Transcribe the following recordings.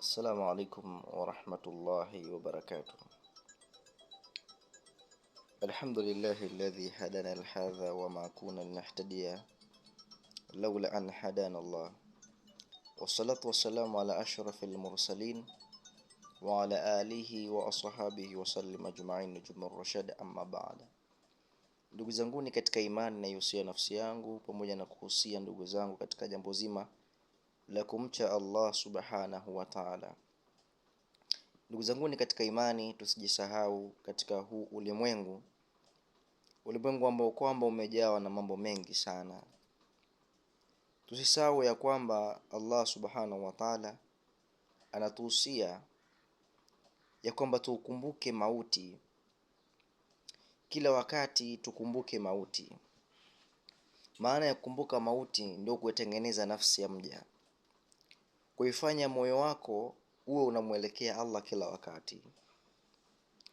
Assalamu alaikum warahmatullahi wabarakatuh. Alhamdulillahi alladhi hadana lihadha wama kuna linahtadiya laula an hadana Allah. Wassalatu wassalamu ala ashrafil mursalin wa ala alihi wa ashabihi wasallim ajma'in nujumur rashad, amma ba'da. Ndugu zanguni katika imani, naihusia nafsi yangu pamoja na kuhusia ndugu zangu katika jambo zima la kumcha Allah subhanahu wa ta'ala. Ndugu zanguni katika imani, tusijisahau katika huu ulimwengu, ulimwengu ambao kwamba umejawa na mambo mengi sana. Tusisahau ya kwamba Allah subhanahu wa ta'ala anatuhusia ya kwamba tukumbuke mauti kila wakati, tukumbuke mauti. Maana ya kukumbuka mauti ndio kuitengeneza nafsi ya mja, kuifanya moyo wako uwe unamwelekea Allah kila wakati.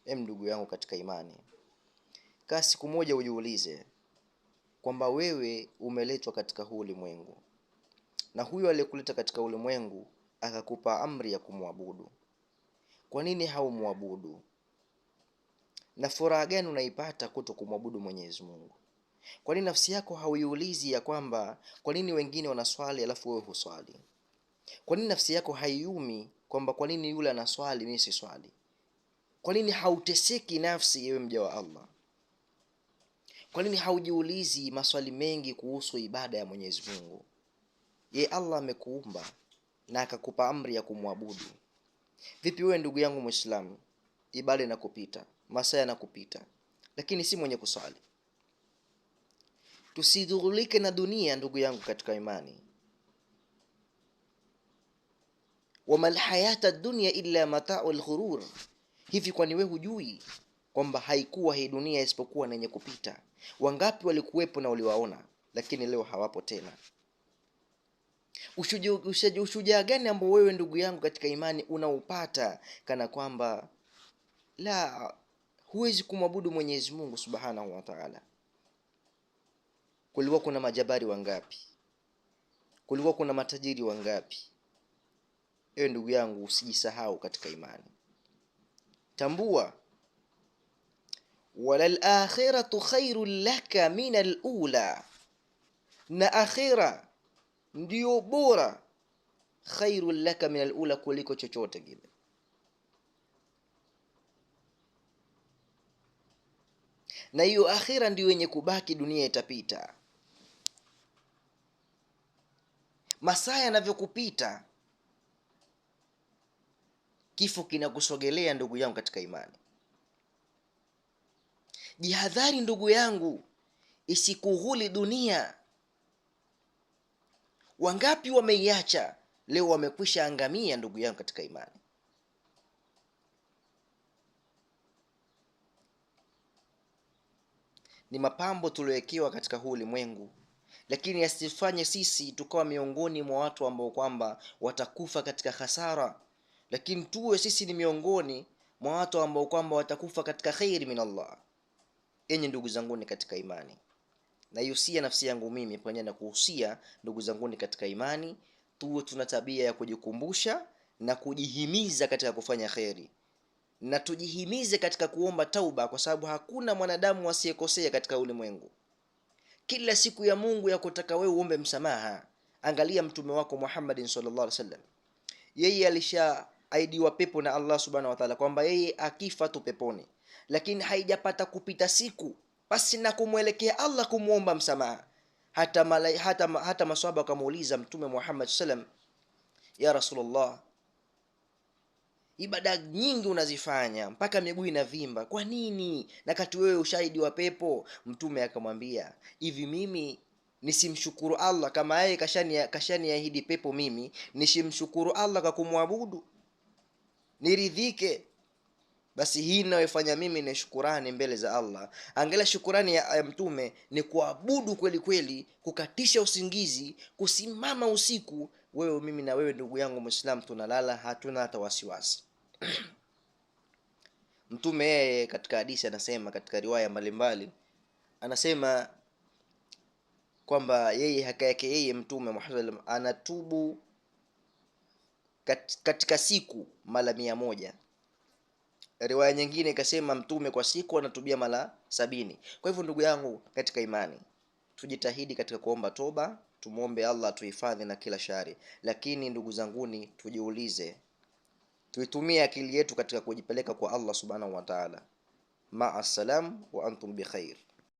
Ndugu yangu katika imani, kaa siku moja ujiulize kwamba wewe umeletwa katika huu ulimwengu, na huyo aliyekuleta katika ulimwengu akakupa amri ya kumwabudu. Kwa nini haumwabudu? Na furaha gani unaipata kuto kumwabudu Mwenyezi Mungu? Kwa nini nafsi yako hauiulizi ya kwamba kwa nini wengine wanaswali alafu wewe huswali? Kwa nini nafsi yako haiumi kwamba kwa nini yule anaswali mimi siswali? Kwa nini hauteseki nafsi yewe mja wa Allah? Kwa nini haujiulizi maswali mengi kuhusu ibada ya Mwenyezi Mungu? Ye Allah amekuumba na akakupa amri ya kumwabudu. Vipi wewe ndugu yangu Muislamu, ibada inakupita, masaa yanakupita, lakini si mwenye kuswali? Tusidhulike na dunia ndugu yangu katika imani. Wama alhayata dunya illa mata'ul ghurur. Hivi kwani wewe hujui kwamba haikuwa hii dunia isipokuwa na yenye kupita? Wangapi walikuwepo na uliwaona, lakini leo hawapo tena. Ushujaa gani ambao wewe ndugu yangu katika imani unaupata kana kwamba la huwezi kumwabudu Mwenyezi Mungu Subhanahu wa Ta'ala? Kulikuwa kuna majabari wangapi? Kulikuwa kuna matajiri wangapi? Ewe ndugu yangu, usijisahau katika imani. Tambua, walal akhiratu khairul laka minal ula, na akhira ndio bora, khairul laka minal ula, kuliko chochote kile. Na hiyo akhira ndio yenye kubaki, dunia itapita. Masaa yanavyokupita, kifo kinakusogelea ndugu yangu katika imani. Jihadhari ndugu yangu, isikughuli dunia. Wangapi wameiacha leo wamekwisha angamia ndugu yangu katika imani. Ni mapambo tuliowekewa katika huu ulimwengu, lakini yasifanye sisi tukawa miongoni mwa watu ambao kwamba watakufa katika hasara, lakini tuwe sisi ni miongoni mwa watu ambao kwamba watakufa katika khairi min Allah. Enyi ndugu zanguni katika imani, naihusia nafsi yangu mimi pamoja na kuhusia ndugu zanguni katika imani, tuwe tuna tabia ya kujikumbusha na kujihimiza katika kufanya khairi, na tujihimize katika kuomba tauba, kwa sababu hakuna mwanadamu asiyekosea katika ulimwengu. Kila siku ya Mungu ya kutaka wewe uombe msamaha. Angalia mtume wako Muhammadin sallallahu alaihi wasallam, yeye alishaahidiwa pepo na Allah subhanahu wa ta'ala kwamba yeye akifa tu peponi, lakini haijapata kupita siku basi na kumwelekea Allah kumuomba msamaha. Hata maswahaba wakamuuliza Mtume Muhammad sallam, ya Rasulullah, ibada nyingi unazifanya mpaka miguu inavimba, kwa nini na kati wewe ushahidi wa pepo? Mtume akamwambia, hivi mimi nisimshukuru Allah kama yeye kashaniahidi pepo, mimi nisimshukuru Allah kwa kumwabudu niridhike? Basi hii ninayofanya mimi ni shukurani mbele za Allah. Angalia shukurani ya mtume ni kuabudu kweli kweli, kukatisha usingizi, kusimama usiku. Wewe mimi na wewe ndugu yangu Muislamu tunalala hatuna hata wasiwasi. Mtume yeye katika hadithi anasema, katika riwaya mbalimbali anasema kwamba yeye haka yake yeye Mtume Muhammad anatubu katika siku mara 100. Riwaya nyingine ikasema Mtume kwa siku anatubia mara 70. Kwa hivyo ndugu yangu katika imani, tujitahidi katika kuomba toba, tumuombe Allah tuhifadhi na kila shari. Lakini ndugu zanguni, tujiulize, tuitumie akili yetu katika kujipeleka kwa Allah subhanahu wa ta'ala. Ma'a salam wa antum bi khair.